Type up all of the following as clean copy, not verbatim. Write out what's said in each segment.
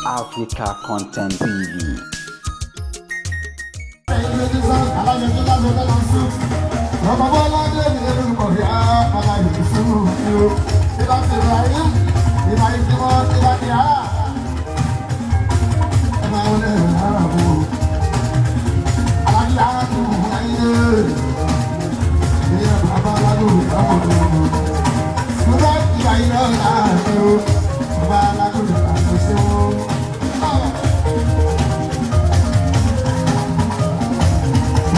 Africa Content TV.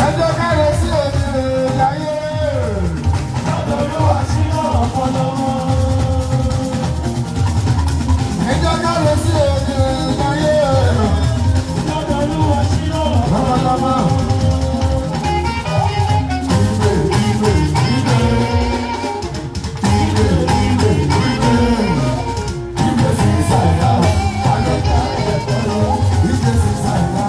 Ẹjọ́ káre sí òní láyé. Ẹjọ́ káre sí òní láyé. Lọ́mọlọ́mọ. Ìgbè ìgbè ìgbè. Ìgbè ìgbè ìgbè. Ìgbè sí sàyà. Àlọ́jà ẹ̀kọ́ lọ. Ìgbè sí sàyà.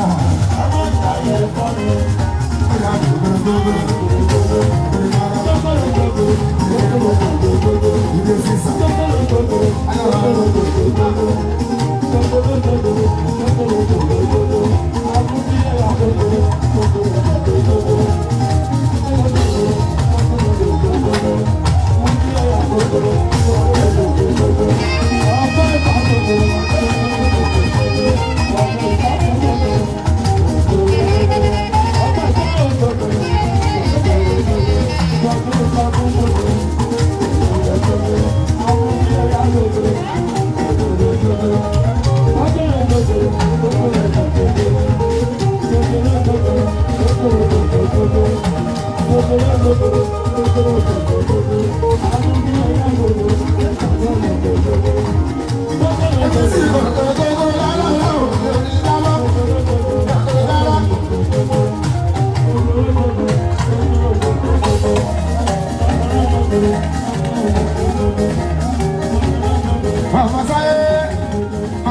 Ọmọ sáyé,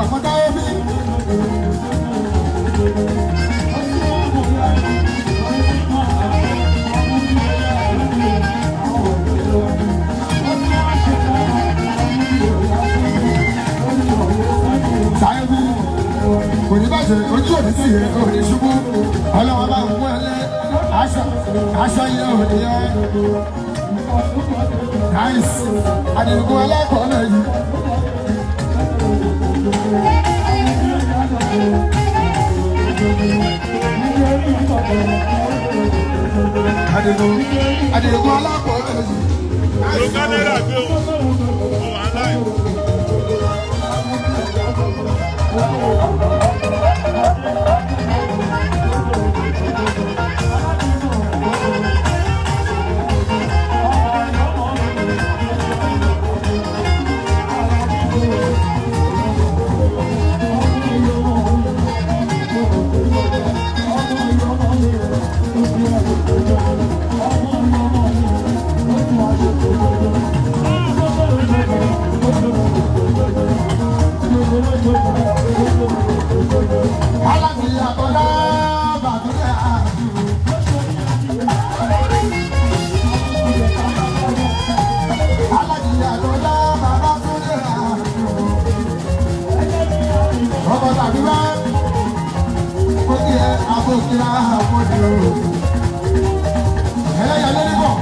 ọmọ táyé bí. Sáyé bí. Kò ní bàjẹ́, ojú òní sì yẹ, òní ṣubú. Ọlọ́wọ́ bá ń mú ẹ lé. Aṣọ aṣọ yẹ òní yẹ. Nice. Àdìgún ẹlẹ́kọ̀ọ́ náà yìí. Àdìgún Àdìgún alákọ̀ọ́ náà yìí. Lo kámẹ́rà gbé o, mo wà láì. Alábì àbọ̀dá bàbá àdúró. Alábì àbọ̀dá bàbá tó lè àdúró. Ọkọ̀ tàbí bá kó kí ẹ abókíá àmọ́dé o. Ẹlẹ́yà lórí bọ̀,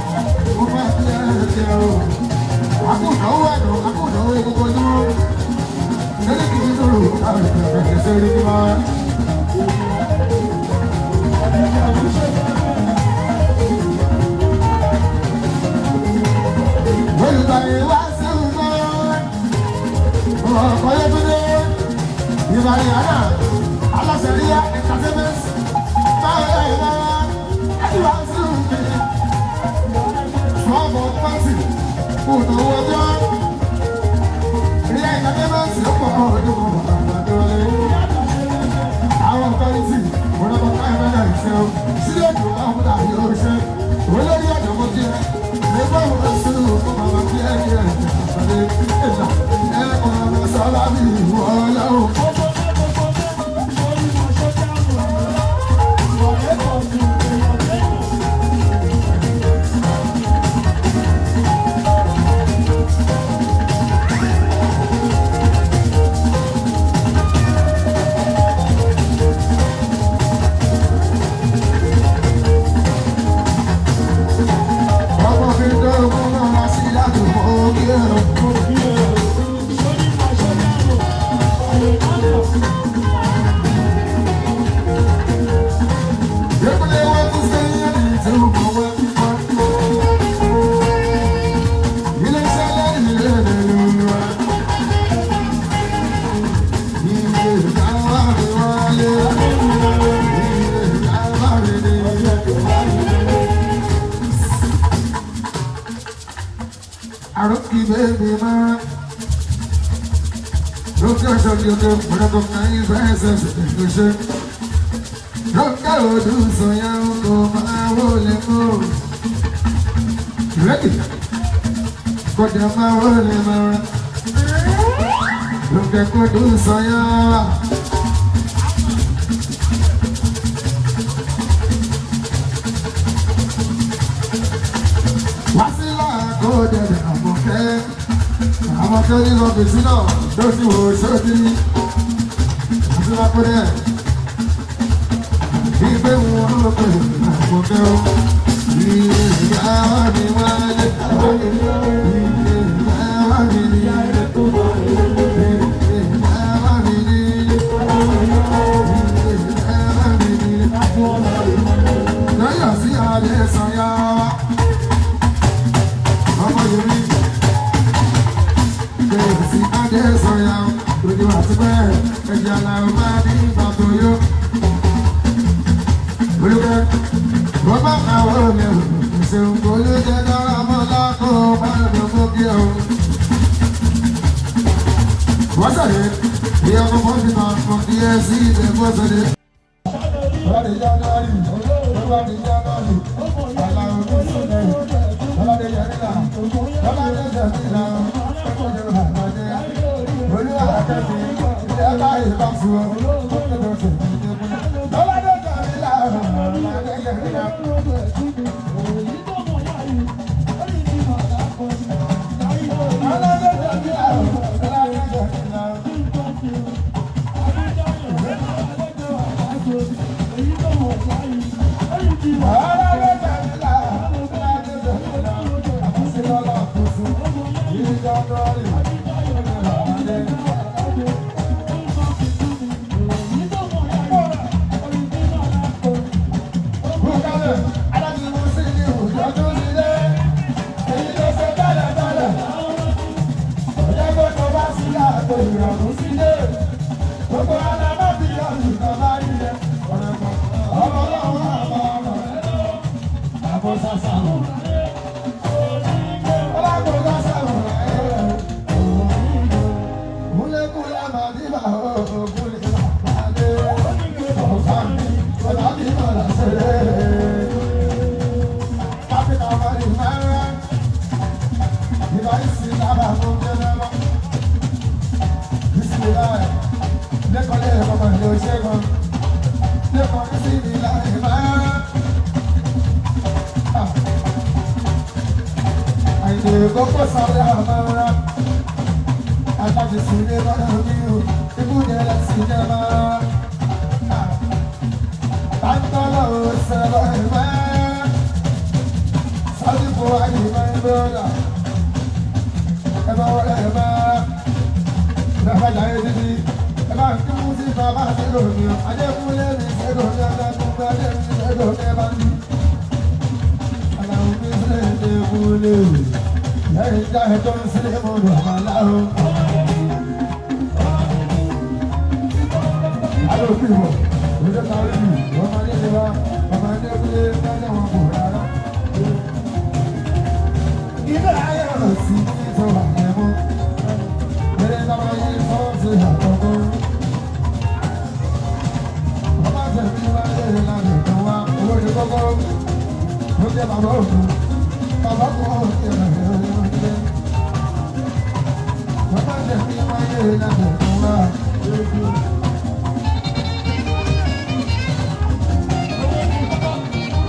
mo fẹ́ kí ẹ ṣe o. Akúndàwó ẹ̀dùn, akúndàwó egungun dúró. Lórí kìí dúró, káwọn ìgbàgbọ́ sórí ní wá. Olùdarí wá sí ìgbà ọkọ̀ yẹtúndé ìbàdí àná aláṣẹríyá entertainment báyọ̀ ìlà ẹni wá sí ìgbà ṣọ́ọ̀bù pàtì kùnà ọjọ́ ríyá entertainment ló pọ̀ ọdún bàbá tó lé àwọn kọ́rìtì mọ̀nàmọ́ káyọ̀mẹ́lá ìṣe o sílẹ̀ tó bá wúlò àyè oṣù olórí ọ̀dọ́ mo jẹ́ nígbà wo sí òkú màmá kí ẹ kí ẹ jẹ́ àpàdé ìlà ẹ kò máa sọ́lá bí ìwọ ọlọ́run. bèbí máa. Lókè ọ̀ṣọ́dì òkè mọ̀lẹ́kọ̀ náà ìfẹ́ ẹsẹ̀ ṣe. Lókè òdù sọ̀yà kò máa wọlé mọ́. Rẹ́dì kọjá máa wọlé máa. Lókè òdù sọ̀yà. Wásílà kò dẹ̀dẹ̀ àmọ̀kẹ́. Àmọ̀kẹ́ ní lọ bèsí náà ló sì wò sódì. Wásílà kò dẹ̀. Ìgbé wọn ló pè àmọ̀kẹ́ o. Ìyá mi wálé. Ìyá mi ní. Ìyá mi ní. Ìyá mi ní. Lọ́yọ̀ sí adé sanya wa. Ọmọ yìí bẹ̀rẹ̀ sí adé sanya ojú àti bẹ́ẹ̀ ẹ̀jẹ̀ aláwọ̀ máa ní ìgbà tó yó. Olùkẹ́ bọ́bá àwọn ọmọ ìṣeun kò ló jẹ́ dára mọ́ lákòó máa lọ fún kí o. Wọ́n sọ̀rọ̀ ìyá ọmọ mọ́ fi máa fọ́ kí ẹ sí ilẹ̀ bọ́sọ̀dé. Ọlọ́dẹ January, ọlọ́dẹ January, aláwọ̀ mi sọ̀rọ̀ ọlọ́dẹ Yẹrìlá, ọlọ́dẹ Jẹ̀mílá, ọlọ́dẹ Bàbájẹ́, olúwa akẹ́mi, ilé ẹ̀ka ìbáṣu, ọlọ́dẹ Jẹ̀mílá, ọlọ́dẹ Jẹ̀mílá, ọlọ́dẹ Yẹrìlá. Ọlọ́dẹ Jẹ̀mílá, ọlọ́dẹ Jẹ̀mílá. Gbogbo alábàbí ọ̀sùn kan bá rí rẹ̀ ọ̀rẹ́ kan ọmọ ọlọ́run àbọ̀ ọmọ rẹ̀ àbọ̀ sàṣà ò. Gbogbo sáré àmàrà, aláàjì sí ilé lọ́dọ̀ mi ò, ibùdó ẹlẹ́sìn jẹ́ máa. Tantala ò sẹ́lọ̀ ẹ̀mẹ́, sádìbò ayé máa ń bọ́lá, ẹ máa wọlé ẹ máa, ìdáfàjà ayé dídí, ẹ máa ń kí mú sí bàbá sẹ́dọ̀ mi ò, adékúnlé mi sẹ́dọ̀ mi, adágúngbé adé mi sẹ́dọ̀ mi ẹ bá mi. Àlàó mi sílẹ̀ dé kúlé o. Lẹ́yìn já ẹjọ́ ń sílé mọ́dọ̀ àmàláhùn. Alóòkú ìwọ̀, òjò ta orí mi, ọmọ ní ìlú wa, ọmọ ní ìlú lọ́jọ́ wọn kò rárá. Ilé ayé ọ̀rọ̀ sí ní ìjọba ẹ̀mú. Eré lọ́wọ́ yìí sọ́ọ̀sì àkọ́kọ́. Ọmọ tẹ̀mí wá lé lánàá tó wá, owó ní kọ́kọ́. Ó jẹ́ bàbá òkú, bàbá kò ó ti rẹ̀ lórí oúnjẹ. Ọmọ tẹ̀mí wá lé lánàá tó wá.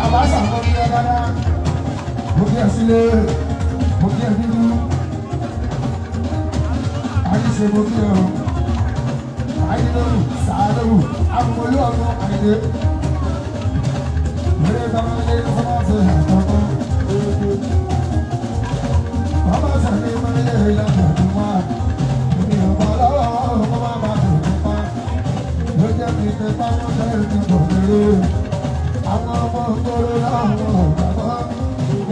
Àbáṣà mo kí ẹ dáadáa, mo kí ẹ sílé, mo kí ẹ dúdú. Àyíṣe mo kí ẹ o. Àyílóru, sàálóru, àmúlò ọmọ àyílé. Eré bàbá ilé sọ́mọ́ ṣe àkọ́kọ́. Ọmọ sàmì máa ń lé ìlànà tó wá. Èmi ò mọ lọ́wọ́ ọmọ máa bá tó tó pa. Ló jẹ́ kí n tẹ pámọ́ lẹ́yìn tó kò lérò. Àwọn ọmọ ògbóró láwọn ò gbàgbọ́.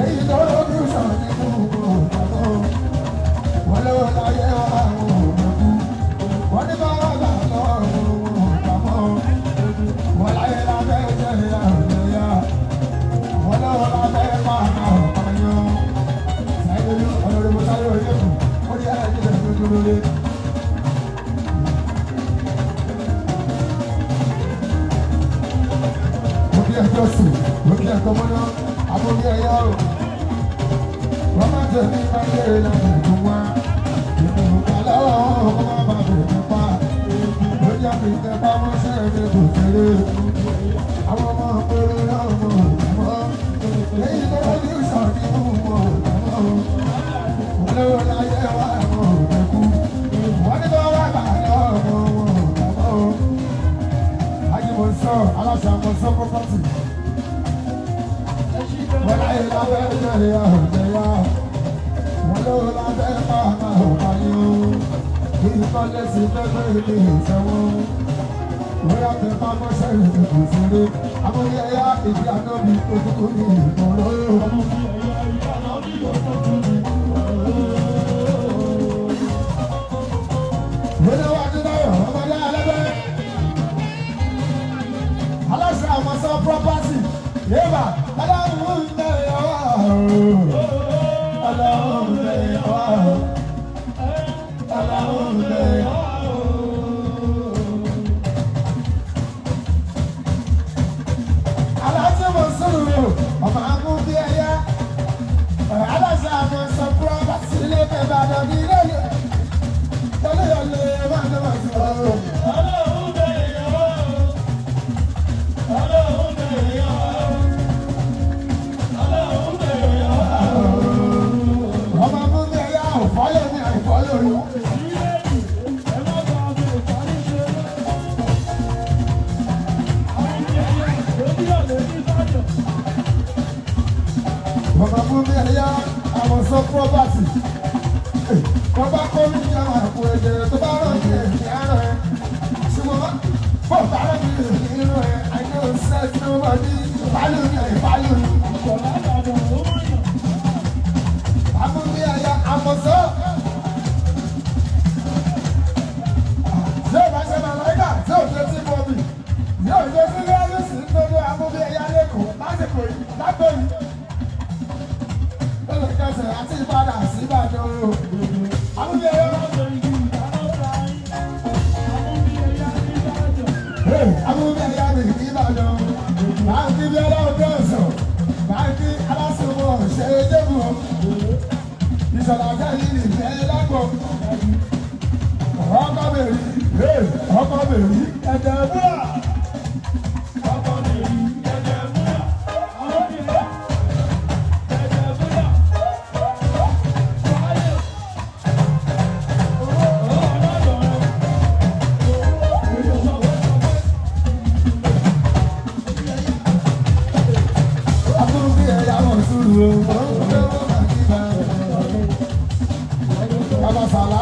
Èyí tó lójú sàn nínú ò gbàgbọ́. Wọ́n lówó láyé àwọn ò gbàgbọ́. Wọ́n ní bá wà gbà lọ́wọ́ ò gbàgbọ́. Wọ́n láyé lábẹ́ jẹ́ ìyá òjò yá. Wọ́n lówó lábẹ́. Jọ́sìn, òkè ẹ̀kọ́ mọ́ná, àbórí ẹ̀yà o. Wọ́n máa tẹ̀ mí máa lé lọ́dún tó wá. Ìmọ̀ lọ́wọ́ ọmọ máa bẹ̀rẹ̀ pa. Ó jẹ́ mi tẹ bá wọ́n sẹ́yìn mi kò kéré. Àwọn ọmọ péré ọmọ òkúmọ́. Èyí tó wọ́n ní sọ̀rọ̀ ní ọmọ òkúmọ́. Olówó láyé wá ọmọ òkú. Wọ́n ní bá wà bá ọmọ òkúmọ́. Ajímọ̀sọ́ aláṣà àmọ̀sọ́ pọ́pọ́tì. Wọ́n láyé lábẹ́ ìjẹ́rìí ọ̀jẹ̀yà. Wọ́n lówó lábẹ́ pàmò àpáyé o. Kí ìkọ́lé sí pẹ́pẹ́ ní ìṣẹ́wó. Bóyá tẹ bá mọ́ṣẹ́ ìrìn kò ṣeré. Amúlé ẹ̀yà ìdí ànábì ojúkú ní ìmọ̀ràn. Bóyá wà ní náírà ọmọdé alẹ́bẹ̀. Aláṣẹ àmọ̀sán property. Yéèbà aláwọ̀ ń bẹ̀rẹ̀ wá o. Aláwọ̀ ń bẹ̀rẹ̀ wá o. Aláwọ̀ ń bẹ̀rẹ̀ wá o. Aláṣẹ mọ̀ sọ̀rọ̀ o, ọmọ amú bí ẹyẹ. Aláṣẹ àmọ̀sán property ilé Ìbàdàn ní ilé ìlú. Olúyọ̀lé máa ń bọ̀ sọ̀rọ̀. Ọmọ amú bí ẹyẹ àìfọ́lẹ̀ ní àìfọ́lẹ̀ orí. Ọmọ amú bí ẹyẹ àmọ̀sán property. Wọ́n bá kọ́ mi jẹ́ àpò ẹ̀jẹ̀ tó bá rọ̀ ní ẹ̀jẹ̀ àárọ̀ ẹ̀. Ṣùgbọ́n bó bá rọ̀ ní ẹ̀jẹ̀ irun ẹ̀, I know sex nobody value me, value me. Amúbí ẹ̀yà àmọ̀sọ́. Ṣé ìbá ṣe máa láyé tí ò ṣe sí bọ́bì? Yóò ṣe sí lẹ́yìn sí nítorí amúbí ẹ̀yà lẹ́kọ̀ọ́ lásìkò yìí lágbo yìí. Lọ́lọ́kẹsẹ̀ àti ìpadà sí Ìbàdàn o. Amúbí ẹ̀yà. Amúbí ẹ̀yà mi ní Ìbàdàn. Báńkì bí ọlọ́run dọ̀sán. Báńkì alásùnmọ̀ ṣe é débù. Ìṣọ̀lá kẹ́yìn nìfẹ́ lágbo. Ọkọ bèrè, ọkọ bèrè, ẹ̀jẹ̀ búra.